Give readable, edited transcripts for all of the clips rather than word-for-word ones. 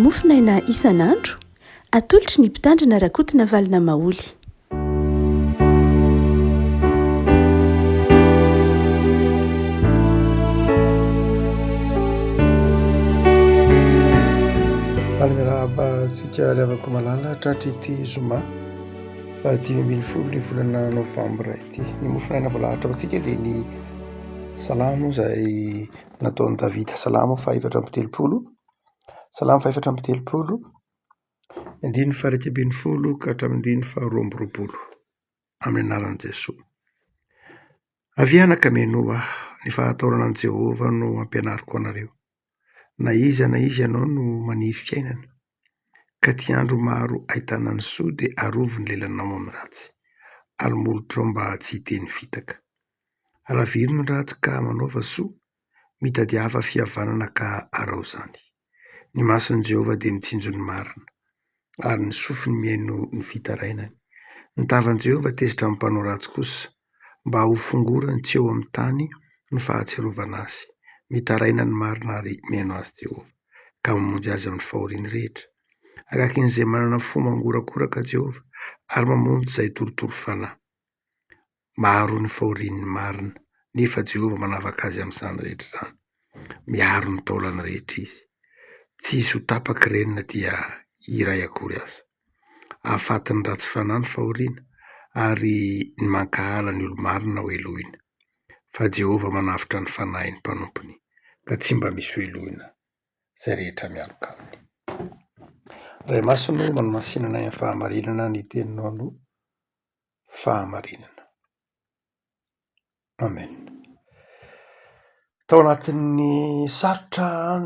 Mofonaina isan'andro, atolotry ny Mpitandrina Rakotonavalona Maholy. Faly miarahaba antsika ry havako malala tratry ity zoma faha 15 ny volana novambra ity. Ny mofonaina voalahatra ho antsika dia ny salamo izay nataon'i Davida, salamo faha 34, salamo faha 34, andininy faha 11 ka hatramin'ny andininy faha 22, amin'ny anaran'i Jesoa. Avia anaka mihainoa ahy, ny fahatahorana an'i Jehovah no ampianariko anareo. Na iza na iza ianao no maniry fiainana, ka tia andro maro ahitana ny soa dia arovy ny lelanao amin'ny ratsy, ary molotrao mba tsy hiteny fitaka. Alaviro ny ratsy ka manaova soa, mitadiava fihavanana ka araho izany. Ny mason'i Jehovah dia mitsinjo ny marina, ary ny sofiny mihaino ny fitarainany. Ny tavan'i Jehovah tezitra amin'ny mpanao ratsy kosa, mba hofongorany tsy eo amin'ny tany ny fahatsiarovana azy. Mitaraina ny marina ary mihaino azy Jehovah, ka mamonjy azy amin'ny fahoriany rehetra. Akaikin'izay manana fo mangorakoraka Jehovah, ary mamonjy izay torotoro fanahy. Maro ny fahorian'ny marina, nefa Jehovah manavaka azy amin'izany rehetra izany. Miaro ny taolany rehetra izy. Tsy hisy ho tapaka ireny na dia iray akory aza. Hahafaty ny ratsy fanahy ny fahoriana, ary ny mankahala ny olo-marina hohelohina. Fa Jehovah manavotra ny fanahin'ny mpanompony, ka tsy mba misy hohelohina izay rehetra mialoka aminy. Ray Masina ô, manamasina anay amin'ny fahamarinana ny teninao no fahamarinana. Amen. Tao anatin'ny sarotra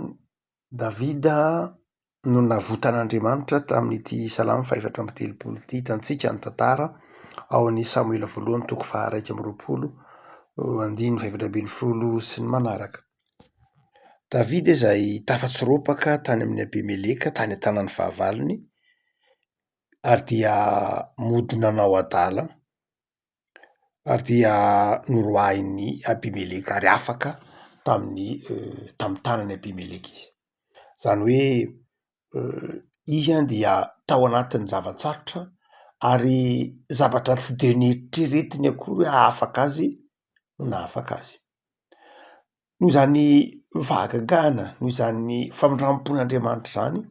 Davida no navotan'Andriamanitra tamin'ity salamo fahefatra amby telopolo ity. Hitantsika ny tantara ao amin'ny Samoela voalohany toko faha 21 andininy fahefatra ambin'ny folo sy ny manaraka. Davida izay tafatsoropaka tany amin'i Abimeleka tany an-tanan'ny fahavalony ary dia mody nanao adala ary dia noroahin'i Abimeleka ary afaka tamin'ny tamin'ny tanan'i Abimeleka izy. Izany hoe izy an dia tao anatin'ny zava-tsarotra ary zavatra tsy de noeritreretiny akory hoe hahafaka azy no nahafaka azy. Noho izany fahagagana, noho izany famindram-pon'Andriamanitra izany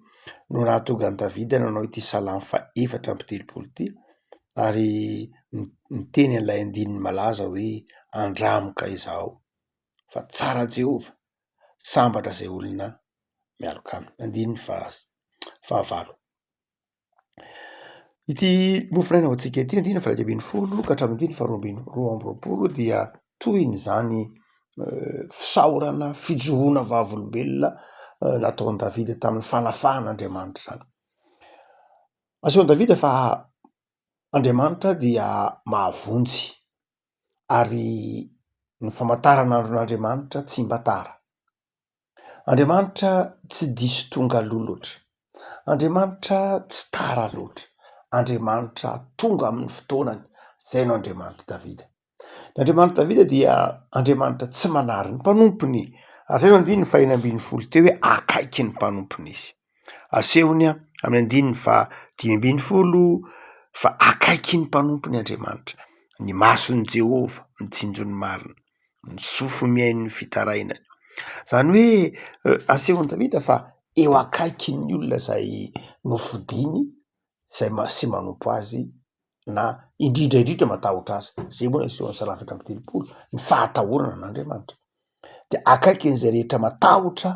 no nahatonga an'i Davida nanao ity salamo faha 34 ity ary niteny an'ilay andininy malaza hoe andramo ka izaho fa tsara Jehovah, sambatra izay olona mialoka aminy. Andininy fahavalo. Ity mofonaina ho antsika ity andininy faha 11 ka hatramin'ny andininy faha 22 dia tohin'izany fisaorana, fijoroana vavolombelona nataon'i Davida tamin'ny fanafahan'Andriamanitra izany. Asehon'i Davida fa Andriamanitra dia mahavonjy ary ny famantaranandron'Andriamanitra tsy mba tara. Andriamanitra tsy diso tonga aloha loatra, Andriamanitra tsy tara loatra, Andriamanitra tonga amin'ny fotoanany, zay no Andriamanitr'i Davida. Ny Andriamanitr'i Davida dia Andriamanitra tsy manary ny mpanompony, ary zay no andininy faha 16 teo hoe akaiky ny mpanompony izy. Asehony amin'ny andininy faha 15 fa akaiky ny mpanompony Andriamanitra, ny mason'i Jehovah mitsinjo ny marina. ny sofiny mihaino ny fitarainany. Izany hoe asehon'i Davida fa eo akaikin'ny olona izay nofidiny izay sy manompo azy na indrindra indrindra matahotra azy. Izay moa no asehon'ny Salamo 34, ny fahatahorana an'Andriamanitra. Dia akaikin'izay rehetra matahotra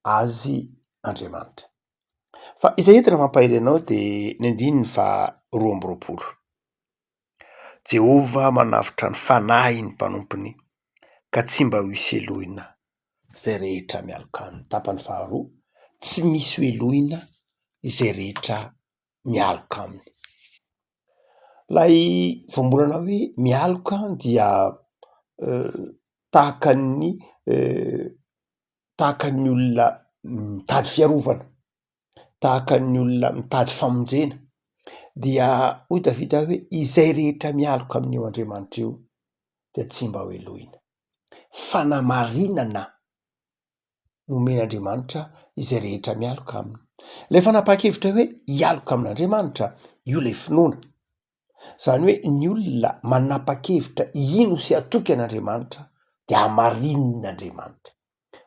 azy Andriamanitra. Fa izay entina mampahery anao dia ny andininy faha 22. Jehovah manavotra ny fanahin'ny mpanompony ka tsy mba ho helohina izay rehetra mialoka aminy. Tapany faharoa, tsy misy ho helohina izay rehetra mialoka aminy. Ilay voambolana hoe mialoka dia tahaka ny tahaka ny olona mitady fiarovana. tahaka ny olona mitady famonjena, dia hoy Davida hoe izay rehetra mialoka amin'io Andriamanitra io dia tsy mba ho helohina. Fanamarinana nomen'Andriamanitra izay rehetra mialoka aminy. Ilay fanapahan-kevitra hoe hialoka amin'Andriamanitra, io ilay finoana. Izany hoe ny olona manapa-kevitra hino sy hatoky an'Andriamanitra dia hamarinin'Andriamanitra.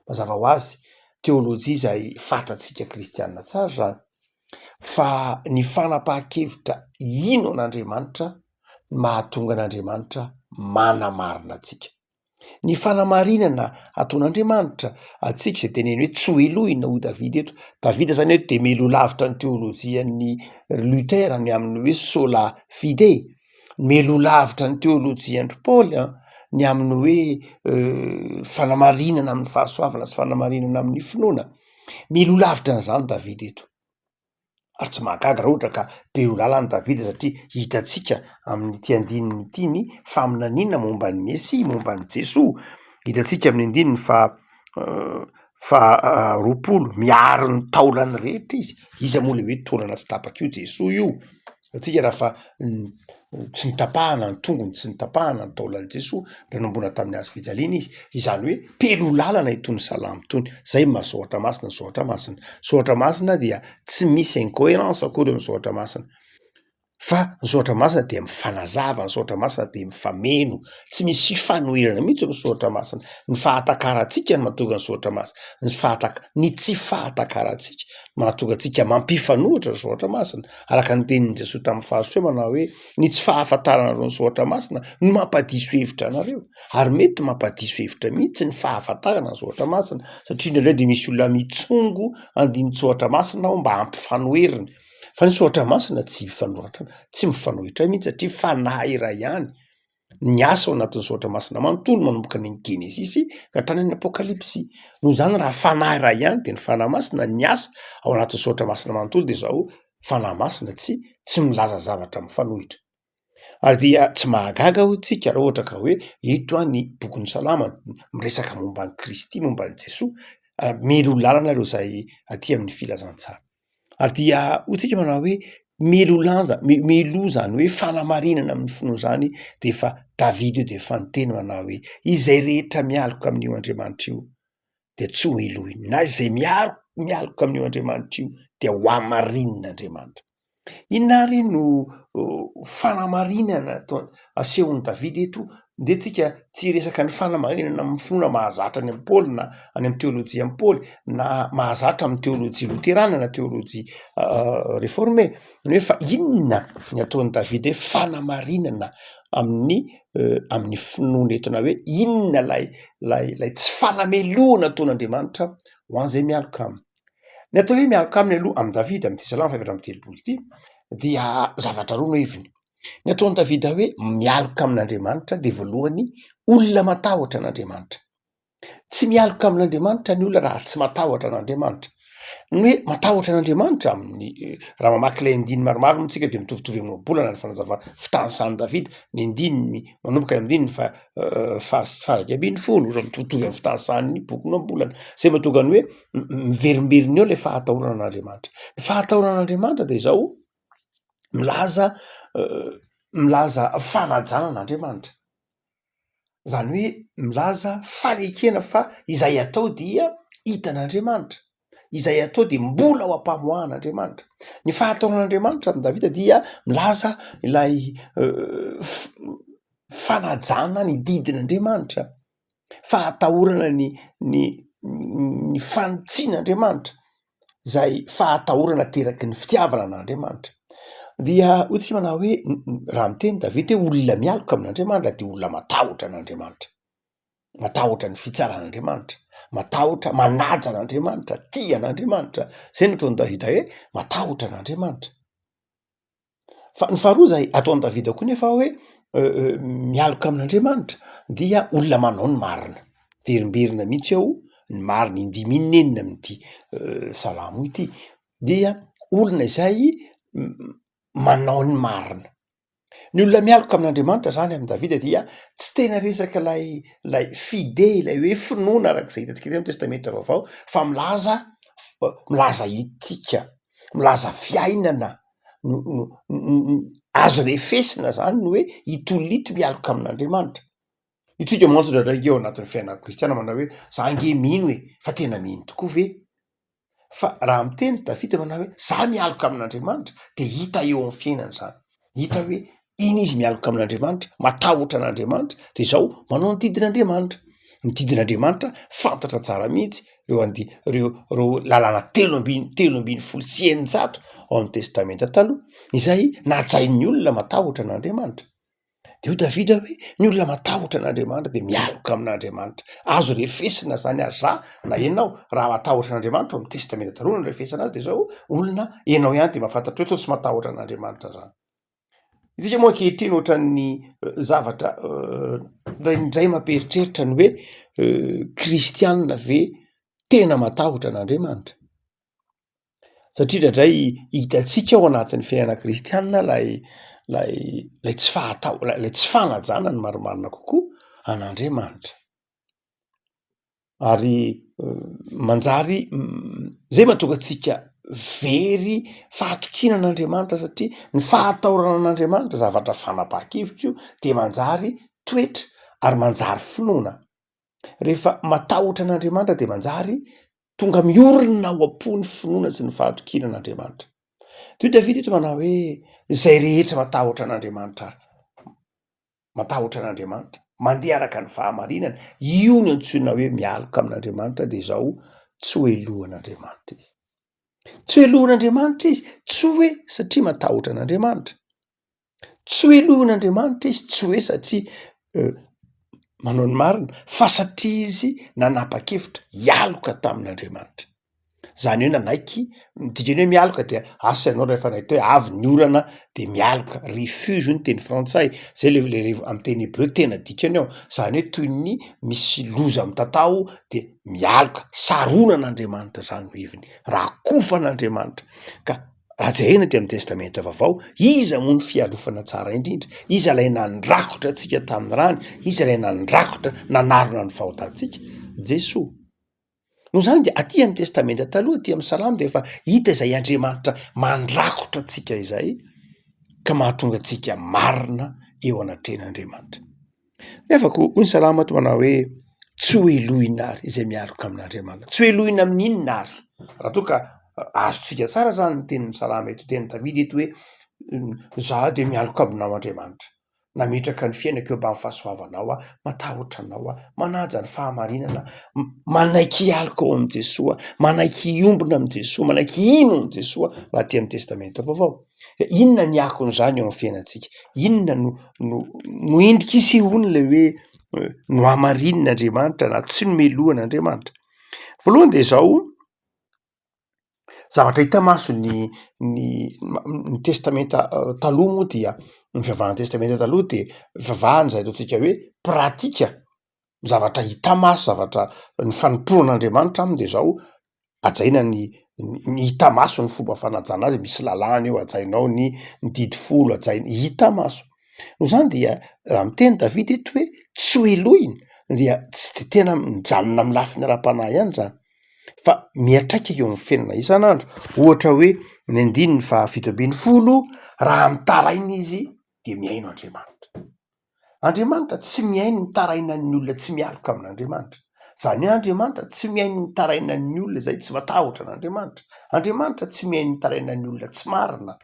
Mazava ho azy, teolojia izay fantatsika kristianina tsara izany, fa ny fanapahan-kevitra hino an'Andriamanitra no mahatonga an'Andriamanitra manamarina antsika. Ny fanamarinana ataon'Andriamanitra antsika izay teneny hoe tsy ho helohina hoy Davida eto. Davida izany eto dia meloa lavitra ny teolojian'i Luther ny amin'ny hoe sola fide, meloa lavitra ny teolojian-dry Paoly an, ny amin'ny hoe fanamarinana amin'ny fahasoavana sy fanamarinana amin'ny finoana. Meloa lavitra an'izany Davida eto. Ary tsy mahagaga raha ohatra ka be roa lalana Davida satria hitantsika amin'ity andininy ity ny faminaniana momba ny Mesia, momba an'i Jesoa. Hitantsika amin'ny andininy faha faha 20, miaro ny taolany rehetra izy. Iza moa le hoe taolana tsy tapaka io? Jesoa io. Hitantsika raha fa tsy notapahana ny tongony, tsy notapahana ny taolan'i Jesoa raha nombona tamin'ny hazo fijaliana izy. Izany hoe telo lalana itony salamo itony. Zay maha soratra masina ny soratra masina. Soratra masina dia tsy misy incoherence akory eo amin'ny soratra masina. Fa ny soratra masina dia mifanazava, ny soratra masina dia mifameno, tsy misy fifanoherana mihitsy eo amin'ny soratra masina. Ny fahatakarantsika no mahatonga ny soratra masina, ny fahataka- ny tsy fahatakarantsika mahatonga antsika mampifanohitra ny soratra masina. Araka ny tenin'i Jesoa tamin'ny Fariseo manao hoe ny tsy fahafantaranareo ny soratra masina no mampadiso hevitra anareo. Ary mety mampadiso hevitra mihitsy ny fahafantarana ny soratra masina satria indraindray dia misy olona mitsongo andinin-tsoratra masina ao mba hampifanoheriny. Fa ny soratra masina tsy mifanohitra, tsy mifanohitra mihitsy satria fanahy iray ihany ny asa ao anatin'ny soratra masina manontolo manomboka any amin'ny genesisy ka hatrany amin'ny apokalypsy. Noho izany raha fanahy iray ihany dia ny fanahy masina ny asa ao anatin'ny soratra masina manontolo dia izao fanahy masina tsy tsy milaza zavatra mifanohitra. Ary dia tsy mahagaga hoy tsika raha ohatra ka hoe eto an ny bokin'ny salama miresaka momba an'i Kristy, momba an'i Jesoa, mialoha lalana ireo izay aty amin'ny filazantsara. Ary dia hoy tsika manao hoe mialoha lanja, mialoha zany hoe fanamarinana amin'ny finoana zany de efa Davida io de efa niteny manao hoe izay rehetra mialoka amin'io Andriamanitra io de tsy ho helohiny na izay miaro mialoka amin'io Andriamanitra io dia ho hamarinin'Andriamanitra. Inona ary no fanamarinana atao asehon'i Davida eto? Ndeha tsika tsy hiresaka ny fanamarinana amin'ny finoana mahazatra any amin'i Paoly na any amin'ny teolojian'i Paoly na mahazatra amin'ny teolojia loterana na teolojia reforme ny hoe fa inona ny ataon'i Davida hoe fanamarinana amin'ny amin'ny finoana eto na hoe inona lay lay lay tsy fanamelohana ataon'Andriamanitra ho an'izay mialoka aminy. Ny atao hoe mialoka aminy aloha amin'i Davida amin'ity salamo faha-34 ity dia zavatra roa no heviny. Ny ataon'i Davida hoe mialoka amin'Andriamanitra dia voalohany olona matahotra an'Andriamanitra. Tsy mialoka amin'Andriamanitra ny olona raha tsy matahotra an'Andriamanitra. Ny hoe matahotra an'Andriamanitra amin'ny raha mamaky ilay andininy maromaro moa tsika dia mitovitovy amin'ny ohabolana ny fanazavana fitanisan'i Davida, ny andininy manomboka ny andininy faha faha faha-11 ohatra mitovitovy amin'ny fitanisan'ny bokin'ny ohabolana. Zay mahatonga ny hoe miverimberina eo ilay fahatahorana an'Andriamanitra. Ny fahatahorana an'Andriamanitra dia izao milaza milaza fanajana an'Andriamanitra. Izany hoe milaza fanekena fa izay atao dia hitan'Andriamanitra, izay atao dia mbola ao am-pamoahan'Andriamanitra. Ny fahataoran'Andriamanitra amin'i Davida dia milaza ilay fanajana ny didin'Andriamanitra, fahatahorana ny ny ny fanitsian'Andriamanitra. zay fahatahorana ateraky ny fitiavana an'Andriamanitra. Dia hoy tsika manao hoe raha miteny Davida hoe olona mialoka amin'Andriamanitra de olona matahotra an'Andriamanitra, matahotra ny fitsaran'Andriamanitra, matahotra manaja an'Andriamanitra, tia an'Andriamanitra, zay no ataon'i Davida hoe matahotra an'Andriamanitra. Fa ny faharoa zay ataon'i Davida koa nefa hoe mialoka amin'Andriamanitra dia olona manao ny marina, miverimberina mihitsy eo ny marina, indimy inenina amin'ity salamo ity, dia olona izay manao ny marina. Ny olona mialoka amin'Andriamanitra zany amin'i Davida dia tsy tena resaka ilay ilay fide ilay hoe finoana araka izay hitantsika teo amin'ny testamenta vaovao fa milaza milaza etika, milaza fiainana no no azo refesina zany ny hoe ito olona ito mialoka amin'Andriamanitra. Itsika mantsy indraindray ange ao anatin'ny fiainana kristiana manao hoe za ange mino e, fa tena mino tokoa ve? Fa raha miteny Davida manao hoe za mialoka amin'Andriamanitra de hita eo amin'ny fiainany zany, hita hoe iny izy mialoka amin'Andriamanitra, matahotra an'Andriamanitra, de zao manao ny didin'Andriamanitra, ny didin'Andriamanitra fantatra tsara mihitsy reo andi- reo reo lalàna telo ambiny 613 ao amin'ny testamenta taloha izay najain'ny olona matahotra an'Andriamanitra. De hoy Davida hoe ny olona matahotra an'Andriamanitra de mialoka amin'Andriamanitra. Azo refesina zany ary za na ianao raha matahotra an'Andriamanitra ao amin'ny testamenta taloha no refesana azy de zao olona ianao ihany de mahafantatra hoe toa tsy matahotra an'Andriamanitra zany. Isika moa ankehitriny ohatran'ny zavatra indraindray mampieritreritra ny hoe kristianina ve tena matahotra an'Andriamanitra? Satria indraindray hitantsika ao anatin'ny fiainana kristianina lay lay lay tsy fahataho- lay tsy fanajana ny marimarina kokoa an'Andriamanitra. Ary manjary zay mahatonga antsika very fahatokiana an'Andriamanitra satria ny fahatahorana an'Andriamanitra zavatra fanapahan-kevitra io de manjary toetra ary manjary finoana. Rehefa matahotra an'Andriamanitra de manjary tonga miorina ao am-po ny finoana sy ny fahatokiana an'Andriamanitra. Toy Davida eto manao hoe izay rehetra matahotra an'Andriamanitra ary matahotra an'Andriamanitra, mandeha araka ny fahamarinana, io no antsoina hoe mialoka amin'Andriamanitra de izao tsy ho helohan'Andriamanitra izy. Tsy ho helohan'Andriamanitra izy, tsy hoe satria matahotra an'Andriamanitra, Tsy hoe lohan'Andriamanitra izy, tsy hoe satria manao ny marina fa satria izy nanapa-kevitra hialoka tamin'Andriamanitra. Zany hoe nanaiky, ny dikany hoe mialoka dia asa ianao rehefa nahita hoe avy ny orana de mialoka, refuge hoy ny teny frantsay, zay le le amy teny hebreo tena dikany ao, zany hoe toy ny misy loza mitatao de mialoka, saronan'Andriamanitra zany no heviny, rakofan'Andriamanitra ka Raha jerena aty amin'ny Testamenta Vaovao, iza moa no fialofana tsara indrindra? Iza ilay nandrakotra antsika tamin'ny rany? Iza ilay nandrakotra, nanarona ny fahotantsika? Jesoa. Noho izany dia aty amin'ny Testamenta Taloha, aty amin'ny Salamo dia efa hita izay Andriamanitra mandrakotra antsika izay ka mahatonga antsika marina eo anatrehan'Andriamanitra. Nefa koa hoy ny salamo ato manao hoe tsy ho helohina ary izay mialoka amin'Andriamanitra, tsy ho helohina amin'inona ary? Raha toa ka azontsika tsara zany ny tenin'ny salamo eto, tenin'i Davida eto hoe za de mialoka aminao Andriamanitra, nametraka ny fiainako eo ambany fahasoavanao aho, matahotra anao aho, manaja ny fahamarinana, manaiky hialoka ao amin'i Jesoa, manaiky hiombona amin'i Jesoa, manaiky hino an'i Jesoa raha aty amin'ny testamenta vaovao. Inona ny akon'izany eo amin'ny fiainantsika? Inona no no no endrika isehoany ilay hoe nohamarinina Andriamanitra na tsy nomelohana Andriamanitra? Voalohany de zao, zavatra hita maso ny ny ny testamenta taloha moa dia ny fivavahan'ny testamenta taloha de fivavahana izay ataontsika hoe pratika, zavatra hita maso, zavatra ny fanompoana an'Andriamanitra aminy de zao, hajaina ny ny hita maso ny fomba fanajana azy, misy lalàna eo hajainao ny ny didy folo hajaina, hita maso. Noho izany dia raha miteny Davida eto hoe tsy ho helohina dia tsy de tena mijanona amin'ny lafiny ara-panahy ihany zany fa miantraika eo amin'ny fiainana isan'andro, ohatra hoe ny andininy faha 17 raha mitaraina izy de mihaino Andriamanitra. Andriamanitra tsy mihaino ny tarainan'ny olona tsy mialoka amin'Andriamanitra. Izany hoe Andriamanitra tsy mihaino ny tarainan'ny olona izay tsy matahotra an'Andriamanitra. Andriamanitra tsy mihaino ny tarainan'ny olona tsy marina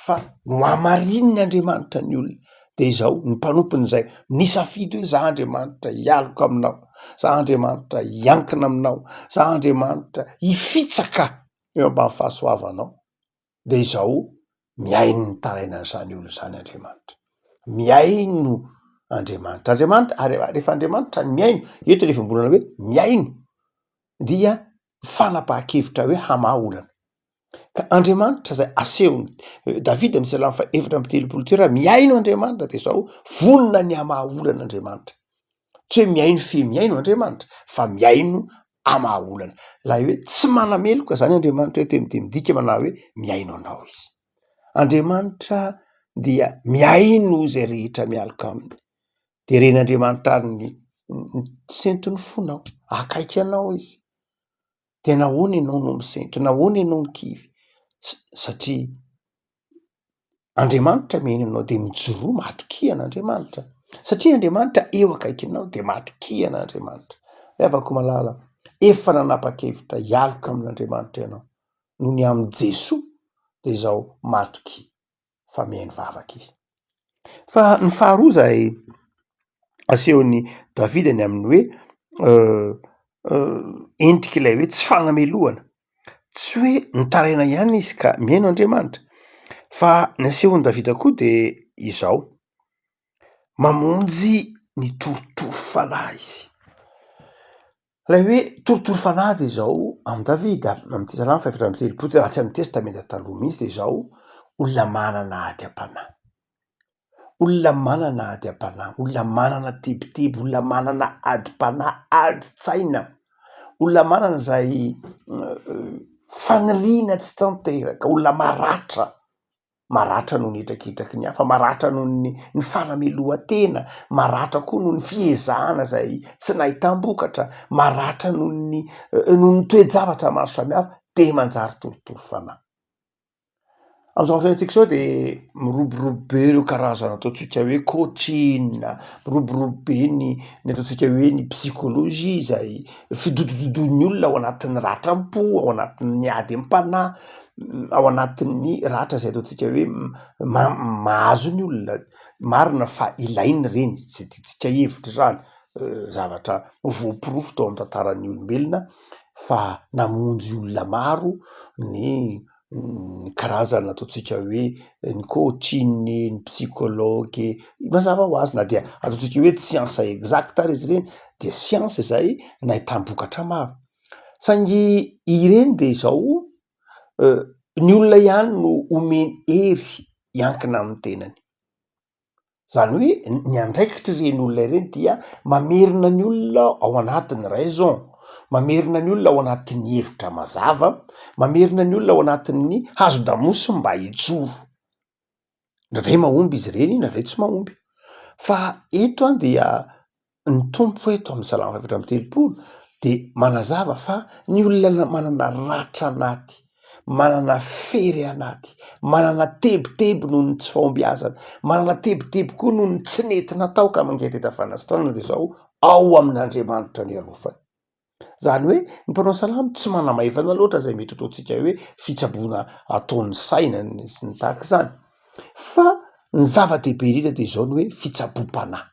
fa nohamarininy Andriamanitra ny olona. De izao, ny mpanompony izay nisafidy hoe za Andriamanitra hialoka aminao, za Andriamanitra hiankina aminao, za Andriamanitra hifitsaka eo ambany fahasoavanao. de izao mihaino ny tarainan'izany olona izany Andriamanitra, mihaino Andriamanitra, Andriamanitra ary rehefa Andriamanitra ny mihaino, eto le voambolana hoe mihaino dia fanapahan-kevitra hoe hamaha olana, ka Andriamanitra zay asehony Davida amin'ny salamo faha 34 teo raha mihaino Andriamanitra de zao vonona ny hamaha olana Andriamanitra, tsy hoe mihaino fe mihaino Andriamanitra fa mihaino hamaha olana. Ilay hoe tsy manameloka zany Andriamanitra eto dia midika manao hoe mihaino anao izy. Andriamanitra dia mihaino izay rehetra mialoka aminy. De ren'Andriamanitra ary ny ny senton'ny fonao, akaiky anao izy. De nahoana ianao no misento, nahoana ianao no kivy? Satria Andriamanitra mihaino anao de mijoroa matokia an'Andriamanitra. Satria Andriamanitra eo akaikinao dia matokia an'Andriamanitra. Ry havako malala, efa nanapa-kevitra hialoka amin'Andriamanitra ianao. Noho ny amin'i Jesoa dia izao matokia fa mihaino vavaka Izy. Fa ny faharoa izay asehon'i Davida ny amin'ny hoe endrik'ilay hoe tsy fanamelohana, tsy hoe nitaraina ihany izy ka mihaino Andriamanitra fa ny asehon'i Davida koa de izao, mamonjy ny torotoro fanahy izy. Ilay hoe torotoro fanahy de izao amin'i Davida, amin'ity salamo fahefatra amby telopolo ity raha tsy amin'ny testamenta taloha mihitsy de izao, olona manana ady am-panahy. Olona manana ady am-panahy, olona manana tebiteby, olona manana adim-panahy, adin-tsaina, olona manana izay faniriana tsy tanteraka, olona maratra, maratra noho ny hetraketraky ny hafa, maratra noho ny ny fanamelohan-tena, maratra koa noho ny fiezahana izay tsy nahitam-bokatra, maratra noho ny noho ny toe-javatra maro samihafa dia manjary torotoro fanahy. Amin'izao andro iainantsika izao dia miroborobo be ireo karazana ataontsika hoe coaching, miroborobo be ny ny ataontsika hoe ny psychologie izay fidodododoin'ny olona ao anatin'ny ratram-po, ao anatin'ny ady am-panahy, ao anatin'ny ratra izay ataontsika hoe ma- mahazo ny olona. Marina fa ilaina ireny, tsy adidintsika hevitra izany, zavatra voaporofo tao amin'ny tantaran'ny olombelona fa namonjy olona maro ny ny karazana ataontsika hoe ny coaching, ny psychologue, mazava ho azy na dia ataontsika hoe tsy siansa exacte ary izy ireny de siansa izay nahitam-bokatra maro, saingy ireny de izao ny olona ihany no omeny hery hiankina amin'ny tenany. Zany hoe ny andraikitr'ireny olona ireny dia mamerina ny olona ao anatin'ny raison, mamerina ny olona ao anatin'ny hevitra mazava, mamerina ny olona ao anatin'ny hazon-damosiny mba hijoro. Indraindray mahomby izy ireny, indraindray tsy mahomby. Fa eto an dia ny Tompo eto amin'ny salamo fahefatra amby 30 dia manazava fa ny olona manana ratra anaty, manana fery anaty, manana tebiteby noho ny tsy fahombiazana, manana tebiteby koa noho ny tsy nety natao ka mangetaheta fanasitranana dia izao, ao amin'Andriamanitra no ialofany. Izany hoe ny mpanao salamo tsy manamaivana loatra izay mety ataontsika hoe fitsaboana ataon'ny saina sy ny tahaka izany fa ny zava-dehibe indrindra dia izao ny hoe fitsaboam-panahy.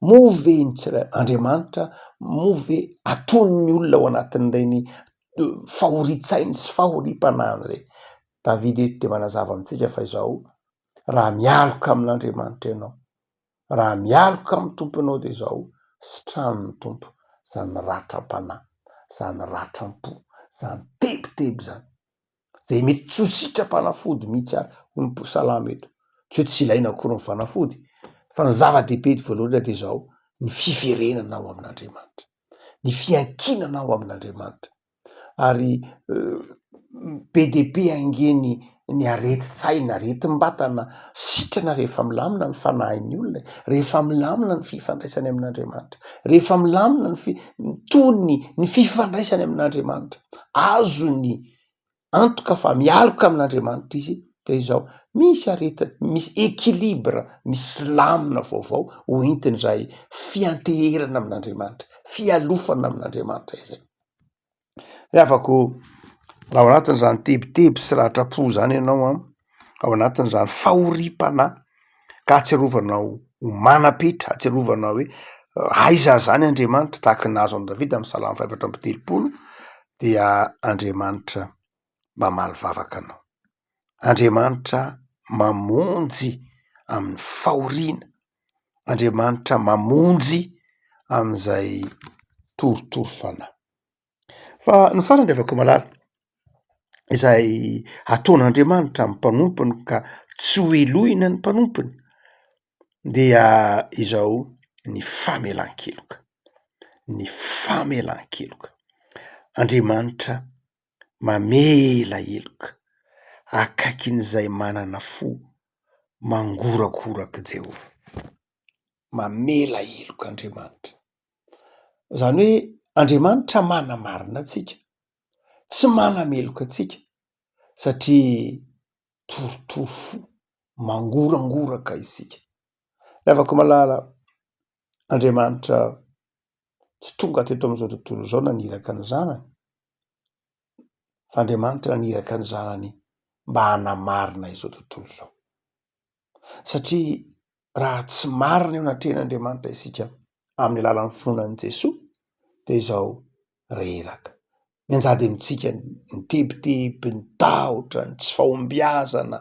Moa ve ny tsirairay, Andriamanitra moa ve atonin'ny olona ao anatin'ireny fahorian-tsainy sy fahoriam-panahiny ireny? Davida eto dia manazava amintsika fa izao, raha mialoka amin'Andriamanitra ianao, raha mialoka amin'ny Tompo ianao dia izao, sitranon'ny Tompo izany ratram-panahy, izany ratram-po, izany tebiteby izany. Izay mety tsy ho sitram-panafody mihitsy ary hoy ny mpisalamo eto. Tsy hoe tsy ilaina akory ny fanafody fa ny zava-dehibe voalohany indrindra dia izao, ny fiverenana ao amin'Andriamanitra, ny fiankinana ao amin'Andriamanitra. Ary be dia be ange ny ny aretin-tsaina, aretim-batana sitrana rehefa milamina ny fanahin'ny olona e, rehefa milamina ny fifandraisany amin'Andriamanitra, rehefa milamina ny fi- ny tony ny fifandraisany amin'Andriamanitra. Azony antoka fa mialoka amin'Andriamanitra izy de izao, misy aretina, misy équilibre, misy lamina vaovao ho entin'izay fianteherana amin'Andriamanitra, fialofana amin'Andriamanitra izay. Ry havako, raha ao anatin'izany tebiteby sy ratram-po izany ianao an, ao anatin'izany fahoriam-panahy ka ahatsiarovanao ho manam-petra, ahatsiarovanao hoe aiza izany Andriamanitra, tahaka ny nahazo an'i Davida amin'ny salamo fahefatra amby 34, dia Andriamanitra mamaly vavaka anao. Andriamanitra mamonjy amin'ny fahoriana, Andriamanitra mamonjy amin'izay torotoro fanahy. Fa ny farany ry havako malala, izay ataon'Andriamanitra amin'ny mpanompony ka tsy ho helohina ny mpanompony dia izao ny famelan-keloka, ny famelan-keloka. Andriamanitra mamela heloka akaikin'izay manana fo mangorakoraka Jehovah. Mamela heloka Andriamanitra. Izany hoe Andriamanitra manamarina antsika, tsy manameloka antsika satria torotoro fo, mangorangoraka isika. Ry havako malala, Andriamanitra tsy tonga teto amin'izao tontolo izao naniraka ny zanany, fa Andriamanitra naniraka ny zanany mba hanamarina izao tontolo izao. Satria raha tsy marina eo anatrehan'Andriamanitra isika amin'ny alalan'ny finoana an'i Jesoa dia izao reraka. Mianjady amintsika ny tebiteby, ny tahotra, ny tsy fahombiazana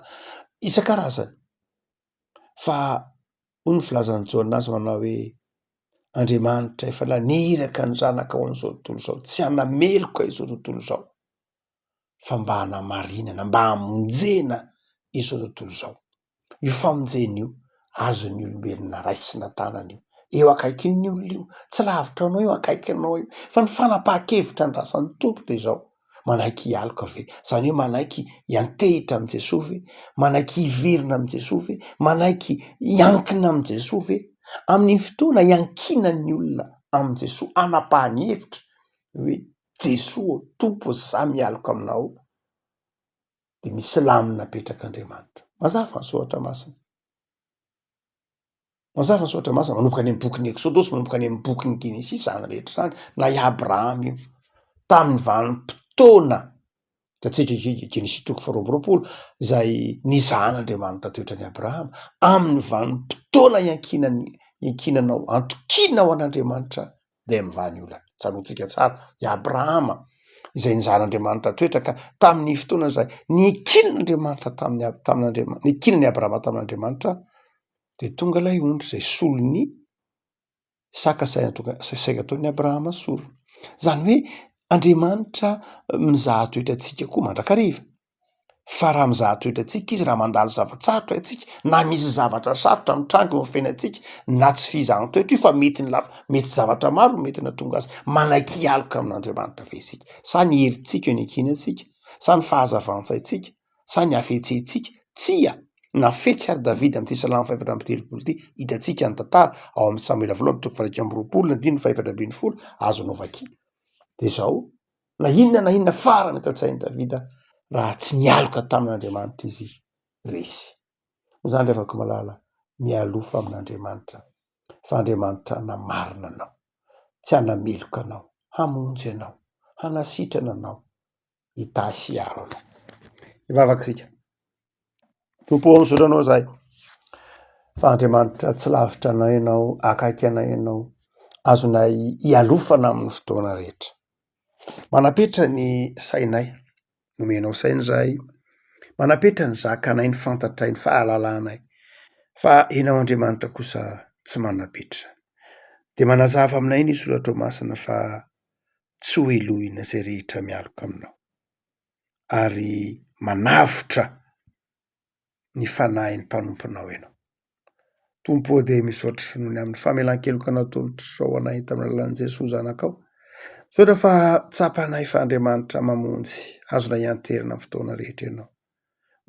isan-karazany. Fa hoy ny filazan'i Jaona azy manao hoe Andriamanitra efa naniraka ny zanaka ao amin'izao tontolo izao, tsy hanameloka izao tontolo izao fa mba hanamarinana, mba hamonjena izao tontolo izao. Io famonjena io, azon'ny olombelona raisina tanana io, eo akaikin'ny olona io, tsy lavitra anao io, akaiky anao io, fa ny fanapahan-kevitra andrasan'ny Tompo dia izao, manaiky hialoka ve? Izany hoe manaiky hiantehitra amin'i Jesoa ve? Manaiky hiverina amin'i Jesoa ve? Manaiky hiankina amin'i Jesoa ve? Amin'iny fotoana hiankinan'ny olona amin'i Jesoa, hanapahany hevitra hoe Jesoa ô, Tompo ô, za mialoka aminao, dia misy lamina apetrak'Andriamanitra. Mazava ny soratra masina. Mazava ny soratra masina, manomboka any amin'ny bokin'ny Eksodosy, manomboka any amin'ny bokin'ny Genesisy izany rehetra izany, na i Abrahama io, tamin'ny vanim-potoana, hitantsika Genesisy toko faharoa amby 20, izay nizahan'Andriamanitra toetra an'i Abrahama, amin'ny vanim-potoana iankinany, iankinanao, antokianao an'Andriamanitra dia mivaha ny olana. Tsaroantsika tsara i Abrahama izay nizahan'Andriamanitra toetra ka tamin'ny fotoana izay niankinan'Andriamanitra tamin'ny Ab- tamin'Andriamanitra, niankinan'i Abrahama tamin'Andriamanitra dia tonga ilay ondry izay solon'ny saka izay natoka- izay saika ataon'i Abrahama sorona. Izany hoe Andriamanitra mizaha toetra antsika koa mandrakariva. Fa raha mizaha toetra antsika izy, raha mandalo zava-tsarotra isika, na misy zavatra sarotra mitranga eo amin'ny fiainantsika, na tsy fizahan-toetra io fa mety ny lafy, mety zavatra maro no mety nahatonga azy, manaiky hialoka amin'Andriamanitra ve isika? Sa ny herintsika no iankinantsika? Sa ny fahazavan-tsaintsika? Sa ny hafetsentsika? Tsia! Na fetsy ary Davida amin'ity salamo fahefatra amby 30 ity, hitantsika ny tantara ao amin'ny Samoela voalohany toko faha-21 ny andininy faha-14, azonao vakiana. Dia izao, Na inona na inona farany ato an-tsain'i Davida raha tsy nialoka tamin'Andriamanitra izy, resy. Noho izany ry havako malala, mialofa amin'Andriamanitra, fa Andriamanitra hanamarina anao, tsy hanameloka anao, hamonjy anao, hanasitrana anao, hitahy sy hiaro anao. Hivavaka isika. Tompo ô, misaotra anao izahay fa Andriamanitra tsy lavitra anay ianao, akaiky anay ianao, azonay ialofana amin'ny fotoana rehetra. Manapetra ny sainay, nomenao saina izahay, manapetra ny zakanay, ny fantatray, ny fahalalanay, fa ianao Andriamanitra kosa tsy manapetra. Dia manazava aminay ny soratrao masina fa tsy ho helohina izay rehetra mialoka aminao. ary manavotra ny fanahin'ny mpanomponao ianao. Tompo ô dia misaotra noho ny amin'ny famelan-keloka natolotrao anay tamin'ny alalan'i Jesoa zanakao. Misaotra fa tsapanay fa Andriamanitra mamonjy, azonay ianterana amin'ny fotoana rehetra ianao.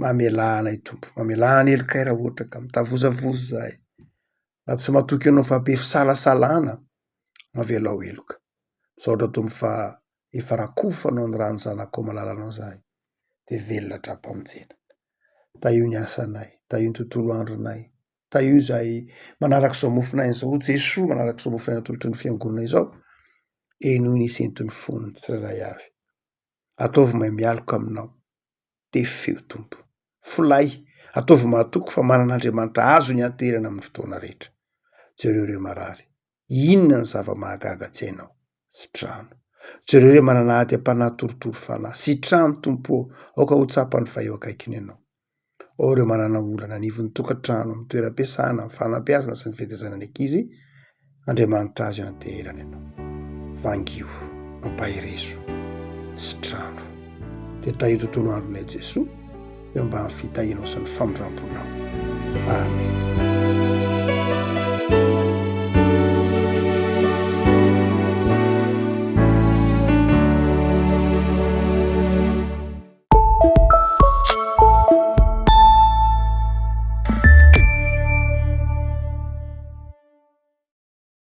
Mamelà anay Tompo, mamelà ny helokay raha ohatra ka mitavozavoza izahay. Raha tsy matoky anao fa be fisalasalana, mavelao heloka. Misaotra Tompo fa efa rakofanao ny ran'ny zanakao malalanao izahay dia velona hatrampamonjena. Tahio ny asanay, tahio ny tontolo andronay, tahio izahay manaraka izao mofon'aina izao, Jesoa manaraka izao mofon'aina atolotry ny fiangonana izao, henoy ny senton'ny fon'ny tsirairay avy. Ataovy mahay mialoka aminao. Tefeo Tompo. Folay, ataovy mahatoky fa manana Andriamanitra azony ianteherana amin'ny fotoana rehetra. Jereo ireo marary. Inona ny zava-mahagaga tsy hainao? Sitrano. Jereo ireo manana ady am-panahy torotoro fanahy. Sitrano Tompo ô, aoka ho tsapany fa eo akaikiny Ianao. Ao ireo manana olana anivon'ny tokantrano, amin'ny toeram-piasana, amin'ny fanabeazana sy ny fitaizana ny ankizy, Andriamanitra azo ianteherana ianao. Vangio, ampaherezo, sitrano. Dia tahio tontolo andronay Jesoa, eo ambany fitahianao sy ny famindram-ponao. Amen.